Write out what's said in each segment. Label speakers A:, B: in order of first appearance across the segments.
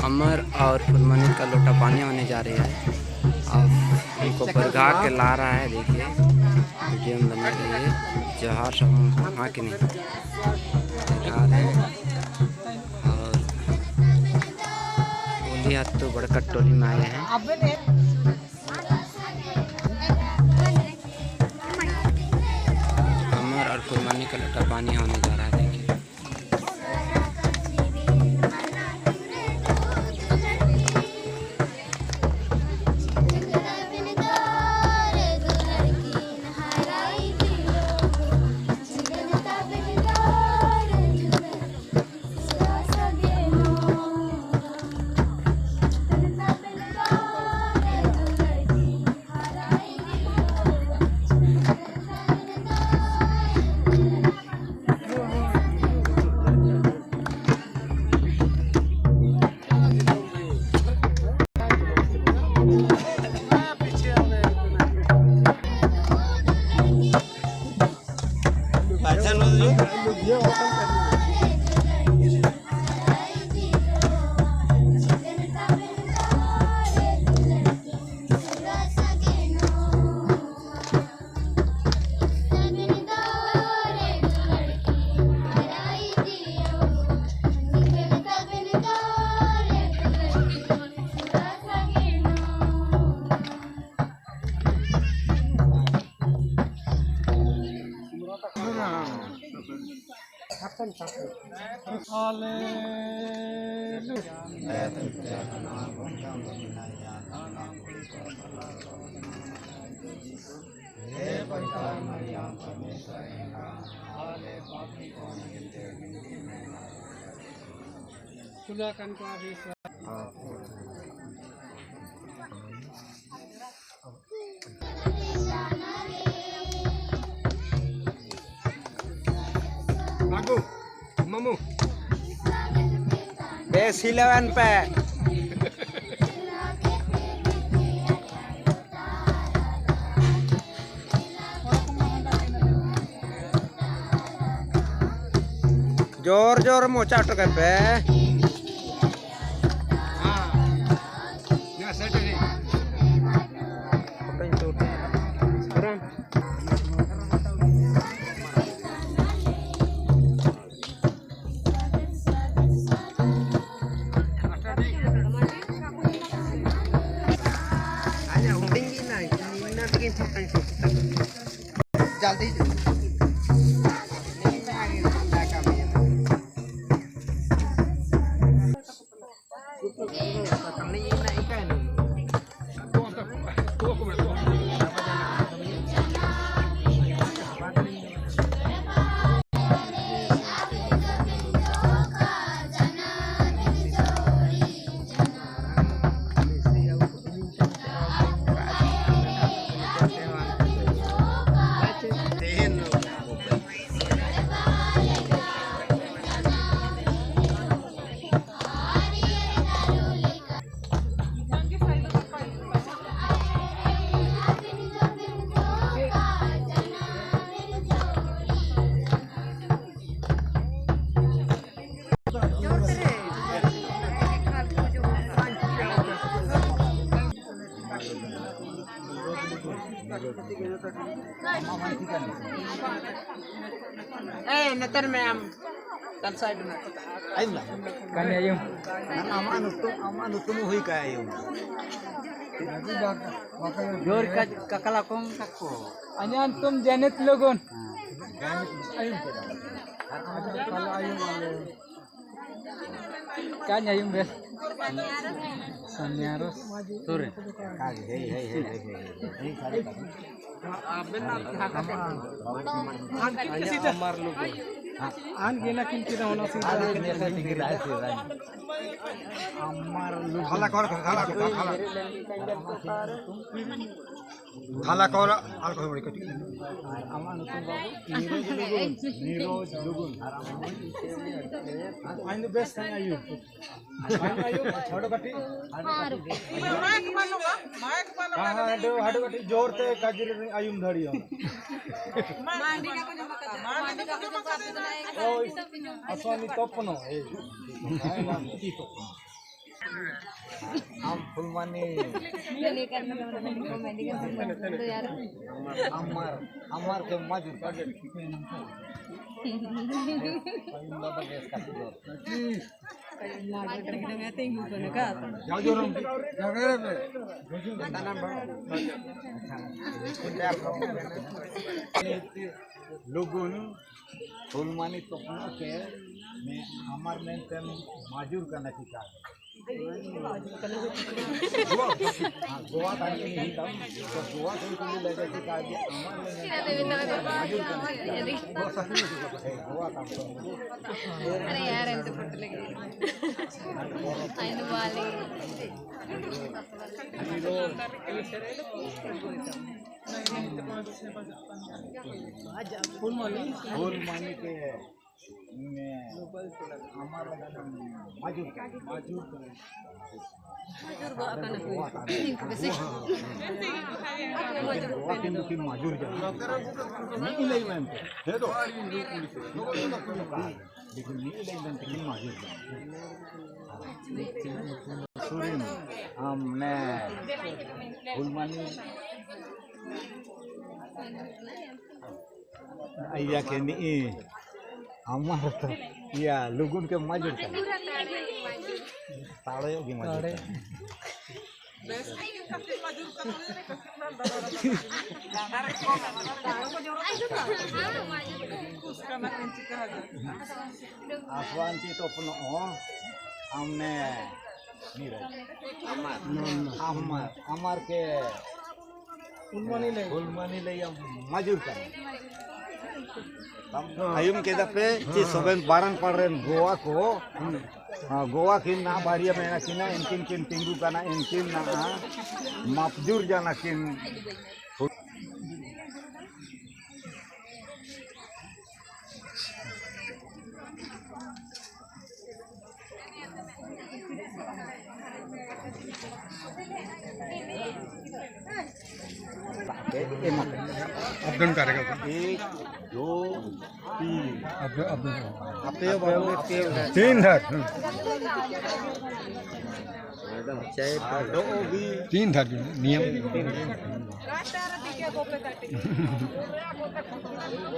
A: अमर और फुलमनी का लोटा पानी होने जा रही है। अब उनको बरगा के ला रहा है। देखिए वीडियो में बने रहिए। जोहार सब हाँ कि नहीं दिखा रहे हैं। और बोली हाथ तो बड़का टोली में आए हैं। अमर और फुलमनी का लोटा पानी होने जा रहा है। देखिए
B: मामू बेस 11 पे जोर जोर मोचा टके पे। जल्दी
A: नतर में हम तल साइड में
B: आइला
C: कन्या yung
B: ama nutum hui ka yung
C: जोर का ककला Kong kako anyan tum janet logon kanya yung bes sanyaros sore
B: hey hey hey hey hey
C: आन गेना किन किना होना सीधा
B: खाला कर खाला खाला खाला कर आल कर बड़ी कटी
C: আমার নতুন বাবু नीरज लुगुन आइन बेस्ट है आयु आयु छोड़ो कटी
D: माइक मानो माइक मानो
C: हां हाडो हाडो कटी जोर ते काजर आयुम धड़ियो
D: मांडी का मांडी का
C: ओ असोनी तोपनो ए
E: हम फुलमानी हमार हमार के मजूर लोगन फुलमानी तोपना के मैं हमार में तेम माजूर करना की का गोवा तानी नहीं था तो गोवा से कुली लगे की का हमार में माजूर करना गोवा काम
D: अरे यार एंत फोटो लगे आइनु वाले
E: फुलमानी के हमार मजूर मजूर मजूर नहीं लई मैं दे दो लेकिन नहीं लई मैं मजूर हमने फुलमानी अय्या के नहीं हमार तो या लोगन के मजूर का ताड़े होगी मजूर आसवांती तो अपनो हमने नीरज हमार हमार के फुलमानी ले मजूर का आयुम के दफे ची सोबेन बारन पड़ रहे गोवा को। हाँ गोवा की ना बारिया में ना किना इनकिन किन टिंगू का ना इनकिन ना मापजूर जाना किन
F: अपडाउन करेगा
E: 1 2 3
F: तीन धर तीन धर नियम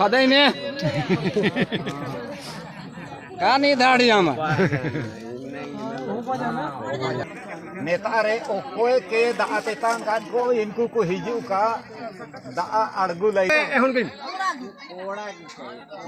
B: हदय में का नहीं दाढ़ी हम
E: नेता रे ओकोय के दाते तेतांग कान को इनको को हिजू का दा अड़गु लई
F: एहुन के कोड़ा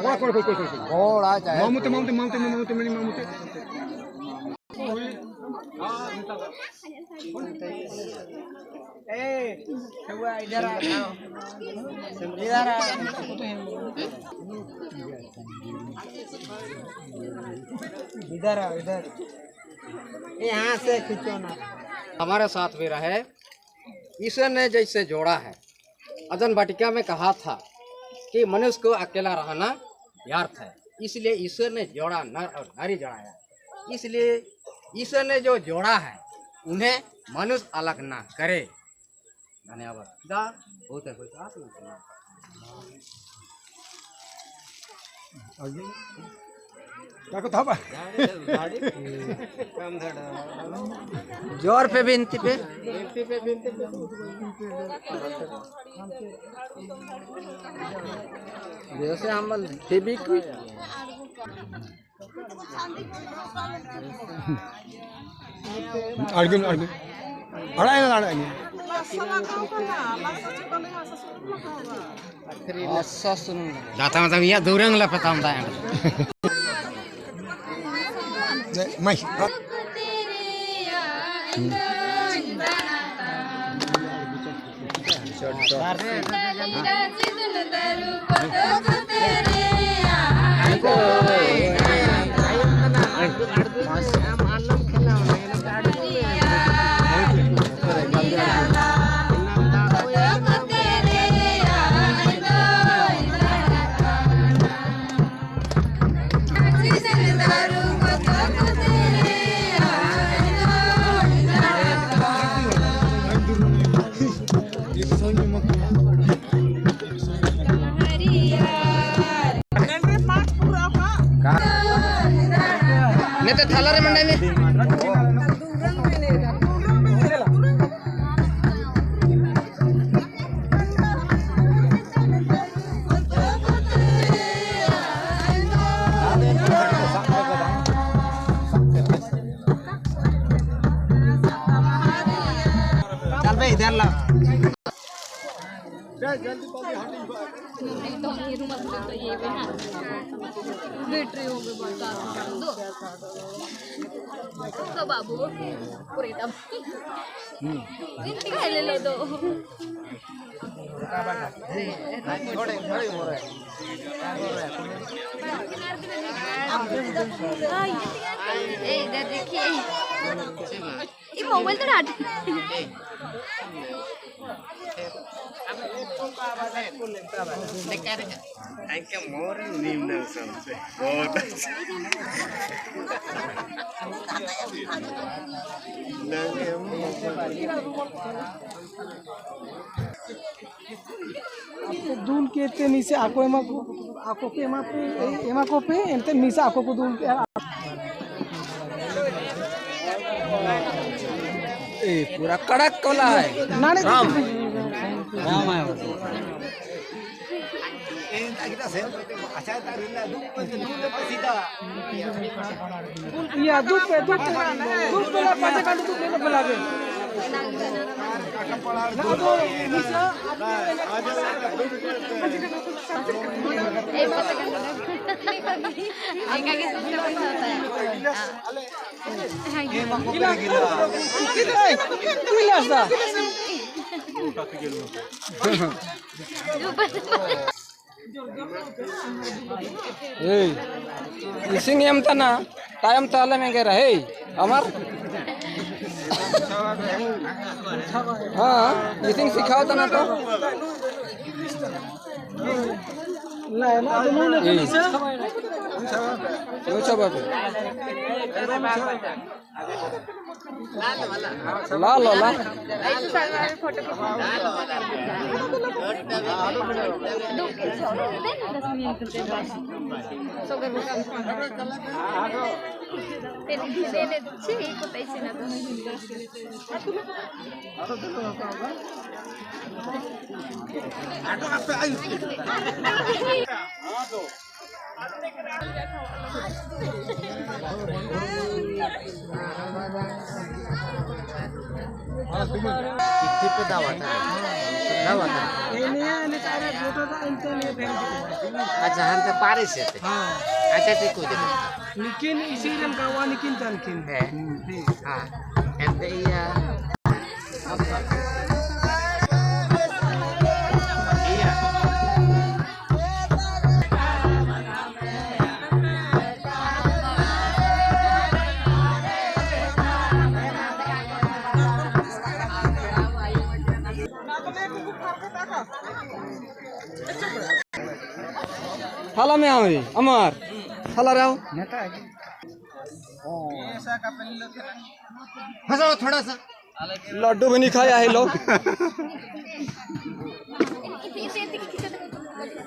F: कोड़ा कोड़ा
E: कोड़ा चाहे
F: मामुते मामुते मामुते मामुते मनी मामुते
C: ए हुआ इधर आ इधर आ इधर आ इधर यहाँ से खींचो ना।
B: हमारे साथ भी रहे। ईश्वर ने जैसे जोड़ा है, अजन वाटिका में कहा था कि मनुष्य को अकेला रहना व्यर्थ है, इसलिए ईश्वर ने जोड़ा नर और नारी जोड़ाया। इसलिए ईश्वर ने जो जोड़ा है उन्हें मनुष्य अलग ना करे। धन्यवाद। बहुत है जोर पे बिनती पे जैसे हम फेविक्विक
F: अर्जुन अर्जुन अड़ाई अड़ाई
A: जाता मतलब यह दूरंग लपता हूँ
F: मैं
B: नहीं तो थाला रे मंडे में। इधर ला।
D: तो बाबू पूरे तब ले लो दो इधर देखिए ये मोबाइल तो डाट
C: दून के ते नीचे आको एमा आको पे एमा पे एमा को पे एनते नीचे आको को दून के
B: ए पूरा कड़क कोला है
C: नाने
B: राम राम आयो
C: या दूध पे दूध दूध पे ला पाचे कांड दूध लेने बुलावे ना तो नीचे
D: एक आगे सोचना होता है।
B: इसिंग एम तना टाइम ताले में गे रहे अमर। हाँ इसिंग सिखाओ तना तो
C: ना ना तो नहीं नीचे
B: ऊंचा बाबू लाल वाला
D: फोटो
A: अच्छा हम तो पारे से थे। अच्छा ठीक हो जाए
C: निकिन इसी रंग का वा निकिन तनकिन
A: है। हां एंड या
B: थाला में आवे अमर थाला राव
A: फसाओ थोड़ा सा
B: लड्डू भी नहीं खाया है लोग।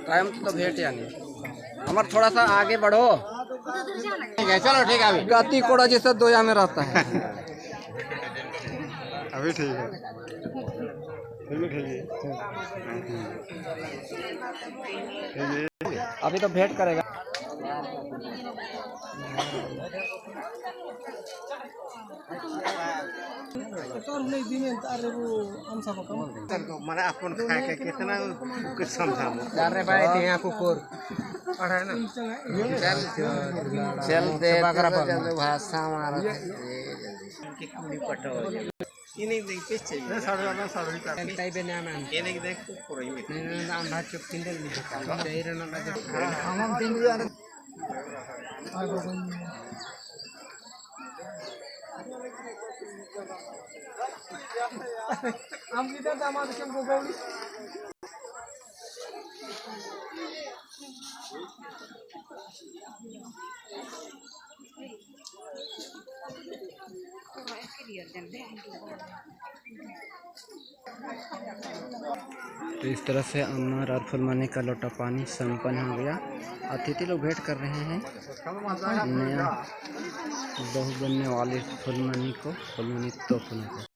B: टाइम तो भेंट यानी अमर थोड़ा सा आगे बढ़ो।
A: ठीक है चलो ठीक है अभी
B: गाती कोड़ा जैसा दोया में रहता है।
F: अभी ठीक है ठीक है
B: अभी तो भेंट करेगा।
C: तो नहीं दिन अरे वो हम सब को
F: माने अपन खाए के कितना कुछ समझामो
B: चल रे भाई यहाँ कुकुर
F: पढ़ा ना
A: चल चल दे चल भाषा मारा
F: के कुड़ी पटो इने देख पे चाहिए साढ़े ना साढ़े
B: टाइप ना ना
F: इने देख कुकुर ही में
B: ना अंधा चुप किंदल में चाहिए ना
F: हम तीन यार
C: हम किधर दामाद के गोगौली
A: तो इस तरह से अमर और फुलमनी का लोटा पानी संपन्न हो गया। अतिथि लोग भेंट कर रहे हैं नया बहू बनने वाले फुलमनी को, फुलमनी तोपने को।